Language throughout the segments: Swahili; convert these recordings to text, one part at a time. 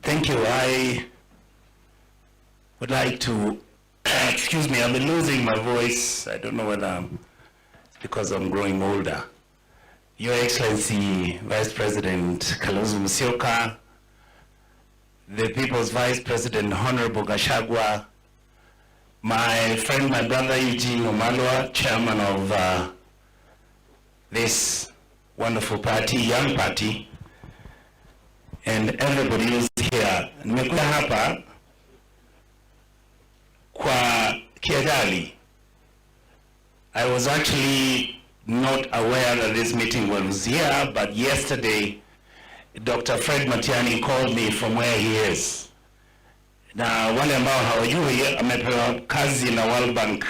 Thank you. I would like to, excuse me, I've been losing my voice. I don't know whether it's because I'm growing older. Your Excellency, Vice President Kalonzo Musyoka, the People's Vice President, Honorable Gachagua, my friend, my brother Eugene Wamalwa, chairman of this wonderful party, young party, and everybody who's here. Nimekuja hapa kwa kiajali. I was actually not aware that this meeting was here, but yesterday Dr. Fred Matiang'i called me from where he is. Na wale ambao hawajui, amepewa kazi na World Bank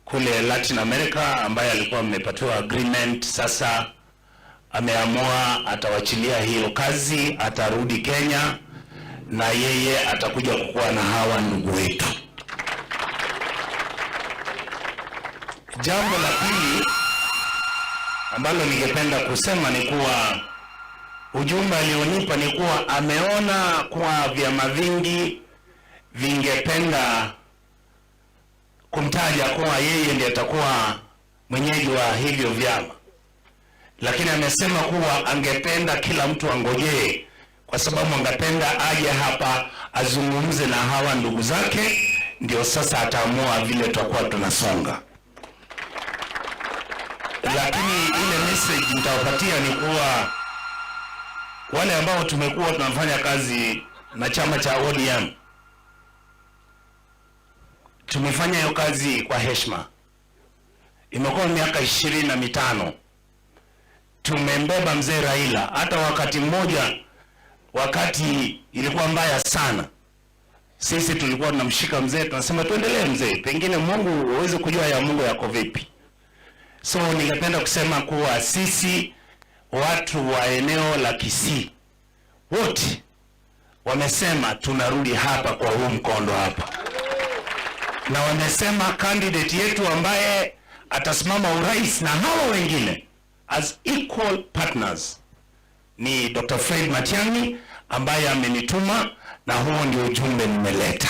kule Latin America, ambaye alikuwa amepatiwa agreement. Sasa ameamua atawachilia hiyo kazi, atarudi Kenya na yeye atakuja kukuwa na hawa ndugu wetu. Jambo la pili ambalo ningependa kusema ni kuwa ujumbe alionipa ni kuwa ameona kuwa vyama vingi vingependa kumtaja kuwa yeye ndiye atakuwa mwenyeji wa hivyo vyama, lakini amesema kuwa angependa kila mtu angojee, kwa sababu angependa aje hapa azungumze na hawa ndugu zake, ndio sasa ataamua vile tutakuwa tunasonga. Lakini ile message nitawapatia ni kuwa wale ambao tumekuwa tunafanya kazi na chama cha ODM, tumefanya hiyo kazi kwa heshima. Imekuwa miaka 25 tumembeba mzee Raila. Hata wakati mmoja, wakati ilikuwa mbaya sana, sisi tulikuwa tunamshika mzee, tunasema tuendelee mzee, pengine Mungu uweze kujua ya Mungu yako vipi. So ningependa kusema kuwa sisi watu wa eneo la Kisii wote wamesema tunarudi hapa kwa huu mkondo hapa, na wamesema candidate yetu ambaye atasimama urais na hawa wengine as equal partners ni Dr. Fred Matiang'i ambaye amenituma, na huo ndio ujumbe nimeleta.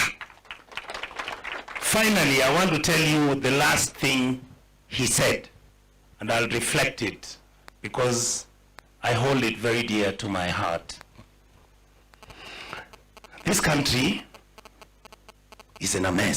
Finally, I want to tell you the last thing he said, and I'll reflect it because I hold it very dear to my heart. This country is in a mess.